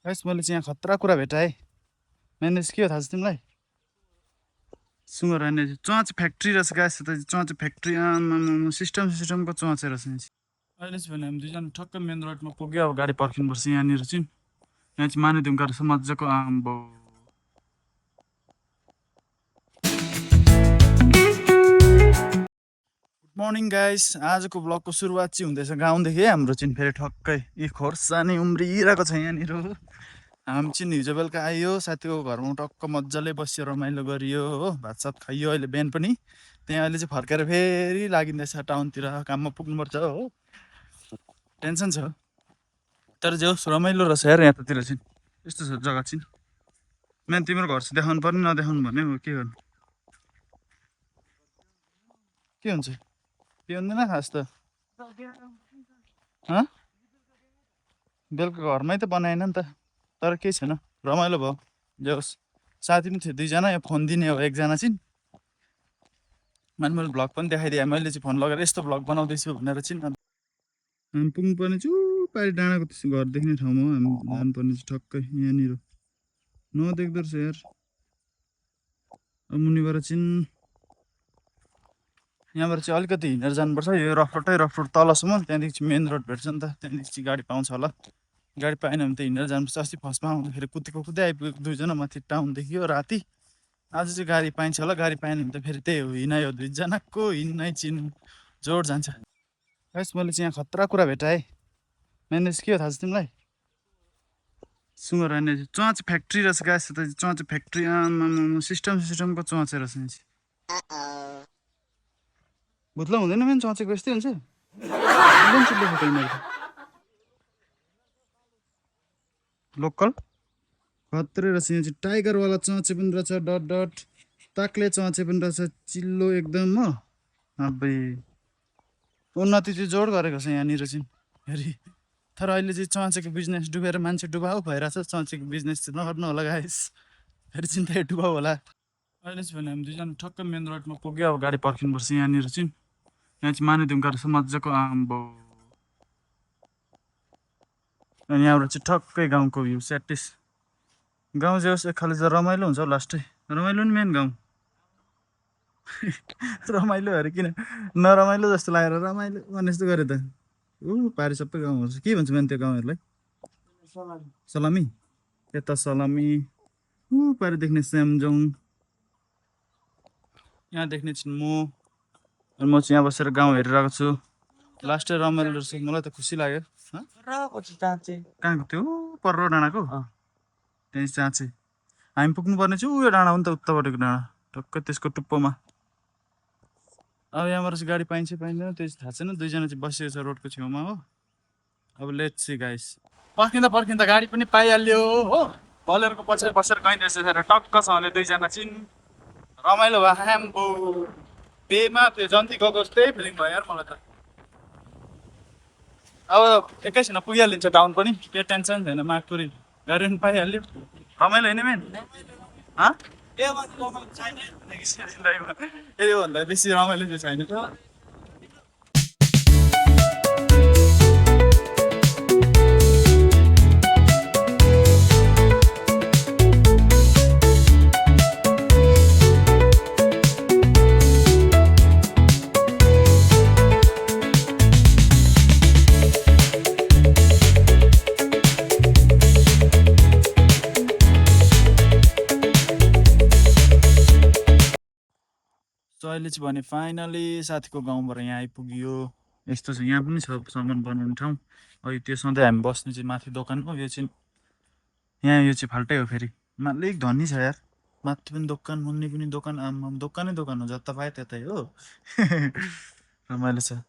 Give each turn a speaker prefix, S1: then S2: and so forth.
S1: Guys मैले चाहिँ यहाँ खतरा कुरा भेटाएँ। म्यानेज के हो थाहा छ तिमीलाई? सुँगुर होइन चोच फ्याक्ट्री रहेछ गाइस। त चोच फ्याक्ट्री सिस्टमको चोच रहेछ यहाँ चाहिँ। अहिले चाहिँ भने हामी दुईजना ठक्क मेन रोडमा पुग्यो। अब गाडी पर्खिनुपर्छ यहाँनिर चाहिँ। यहाँ चाहिँ मानेदुङ रहेछ मजाको आम्बो। Good morning guys. आजको ब्लगको सुरुवात चाहिँ हुँदैछ गाउँदेखि। हाम्रो चाहिँ फेरि ठक्कै यी खोर्सानी उम्रिरहेको छ यहाँनिर। हामी चाहिँ हिजो बेलुका आयो साथीको घरमा टक्क मजाले बस्यो, रमाइलो गरियो हो, भातसात खाइयो। अहिले बिहान पनि त्यहाँ अहिले चाहिँ फर्केर फेरि लागिँदैछ टाउनतिर काममा पुग्नुपर्छ हो। टेन्सन छ तर जे होस् रमाइलो रहेछ यार यतातिर चाहिँ। यस्तो छ जग्गा चाहिँ। म्यान तिम्रो घर चाहिँ देखाउनु पर्ने नदेखाउनु भन्ने हो के गर्नु। के हुन्छ के हुँदैन खास त। बेलुका घरमै त बनाएन नि त तर केही छैन रमाइलो भयो। जे होस् साथी पनि थियो दुईजना। यो फोन दिने हो एकजना चाहिँ। मैले भ्लग पनि देखाइदिएँ। मैले चाहिँ फोन लगेर यस्तो भ्लग बनाउँदैछु भनेर चाहिँ। हामी पुग्नुपर्ने चाहिँ पारि डाँडाको त्यस्तो घर देख्ने ठाउँमा हो हामी जानुपर्ने चाहिँ ठक्कै यहाँनिर। नदेख्दो रहेछ यार मुनिबाट चाहिँ। यहाँबाट चाहिँ अलिकति हिँडेर जानुपर्छ। यो रफ रोड तलसम्म, त्यहाँदेखि चाहिँ मेन रोड भेट्छ नि त, त्यहाँदेखि चाहिँ गाडी पाउँछ होला। गाडी पाएन भने त हिँडेर जानुपर्छ। अस्ति फर्स्टमा आउँदाखेरि कुदेको आइपुगेको दुईजना माथि टाउनदेखि हो राति। आज चाहिँ गाडी पाइन्छ होला। गाडी पाएन भने त फेरि त्यही हो हिँडाइ हो। दुईजनाको हिँड्नै चिन जोड जान्छ। गाइस मैले चाहिँ यहाँ खतरा कुरा भेटाएँ। म्यानेज के हो थाहा छ तिमीलाई? सुँगुर होइन चोच फ्याक्ट्री रहेछ गाइस। त चोच फ्याक्ट्री सिस्टमको चोच रहेछ यहाँ चाहिँ। भुत्ला हुँदैन मेन चोचेको यस्तै हुन्छ। लोकल खत्रै रहेछ यहाँ चाहिँ। टाइगरवाला चोचे पनि रहेछ डट डट। ताक्ले चोचे पनि रहेछ चिल्लो एकदम हो। अबै उन्नति चाहिँ जोड गरेको छ यहाँनिर चाहिँ फेरि। तर अहिले चाहिँ चोचेको बिजनेस डुबेर मान्छे डुबाउ भइरहेछ। चोचेको बिजनेस चाहिँ नगर्नु होला गाइस, फेरि चिन्ता डुबाउ होला। अहिले चाहिँ भने हामी दुईजना ठक्क मेन रोडमा पुग्यो। अब गाडी पर्खिनुपर्छ यहाँनिर चाहिँ। यहाँ चाहिँ मानेदुङ रहेछ मजाको आम्बो। अनि यहाँबाट चाहिँ ठक्कै गाउँको भ्यू स्याटिस। गाउँ चाहिँ होस् एक खालि चाहिँ रमाइलो हुन्छ हौ। लास्टै रमाइलो नि मेन गाउँ। रमाइलो अरे किन नरमाइलो जस्तो लागेर रमाइलो भने जस्तो गरे त। पारि सबै गाउँहरू के भन्छ मेन त्यो गाउँहरूलाई? सलामी। यता सलामी पारि देख्ने स्यामजोङ, यहाँ देख्ने चाहिँ म चाहिँ यहाँ बसेर गाउँ हेरिरहेको छु। लास्टै रमाइलो रहेछ। मलाई त खुसी लाग्यो। कहाँको त्यो पर्रो डाँडाको त्यही चाँचे हामी पुग्नुपर्ने चाहिँ उयो डाँडा हो नि त, उत्तापट्टिको डाँडा टक्क त्यसको टुप्पोमा। अब यहाँबाट चाहिँ गाडी पाइन्छ पाइँदैन त्यो चाहिँ थाहा छैन। दुईजना चाहिँ बसेको छ रोडको छेउमा हो। अब लेट्स सी गाइस। पर्खिँदा गाडी पनि पाइहाल्यो हो। बलेरोको पछाडि बसेर कहीँ रहेछ टक्क छ भने दुईजना चाहिँ रमाइलो भयो। आम्बो बेमा त्यो जन्ती गएको जस्तै फिलिङ भयो यार मलाई त। अब एकैछिन पुगिहालिन्छ टाउन पनि, केही टेन्सन छैन। मागपुरी गाडी पनि पाइहाल्यो। रमाइलो होइन मेन? योभन्दा बेसी रमाइलो चाहिँ छैन त। अहिले चाहिँ भने फाइनली साथीको गाउँबाट यहाँ आइपुग्यो। यस्तो छ यहाँ पनि छ सामान बनाउने ठाउँ। अहिले त्यो सधैँ हामी बस्ने चाहिँ माथि दोकान हो। यो चाहिँ यहाँ यो चाहिँ फाल्टै हो। फेरि मालिक धनी छ यार। माथि पनि दोकान मुनि पनि दोकान। आम्माम दोकानै दोकान हो। जता पायो त्यतै हो। रमाइलो छ।